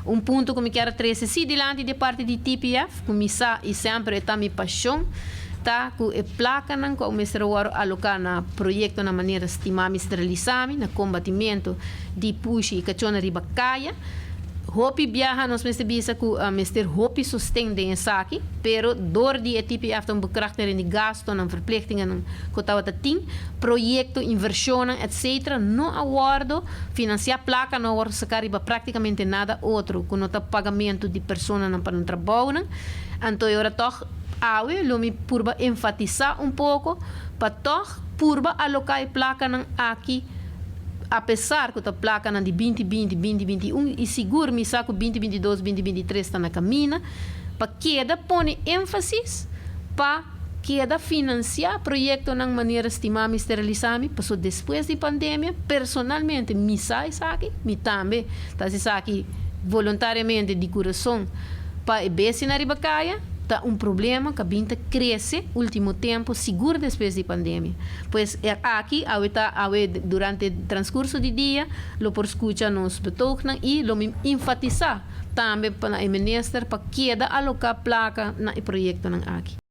Un punto ku mi ke trese si dilanti di parti di TPF, ku mi sa i semper ta mi pashon, ta ku e plakanan ku mester wòrdu aloká na proyekto na manera Stimami Sterilisami, na kombatimentu di pushi i kachó riba kaya. Hopi biaha nos mester bisa ku mester hopi sosten den esaki, pero dor di e TPF ta un bekrachtiging di gastonan, verplichtingen ku tabata tin, proyekto, invershon, etc. No a wòrdu finansiá, plaka no a wòrdu saká riba práktikamente nada otro, ku no ta pagamentu di personanan pa nan trabou. Anto ora toch awe lo mi purba enfatisá un poko pa toch purba aloká e plakanan aki, apesar ku e plakanan di 2020, 2021 i sigur mi sa ku 2022, 2023 ta na kaminda, pa keda pone énfasis pa keda finansiá proyektonan manera Stimami Sterilisami. Pasó despues di pandemia, personalmente mi sa esaki, mi tambe ta esaki voluntariamente di kurason, pa e bestianan riba kaya ta un problema ku a bin ta krese último tempu, sigur despues di pandemia. Pues aki awe ta awe durante transkurso di dia lo por skucha nos betoognan i lo mi enfatisá tambe pa e minister pa keda aloká plaka na e proyektonan aki.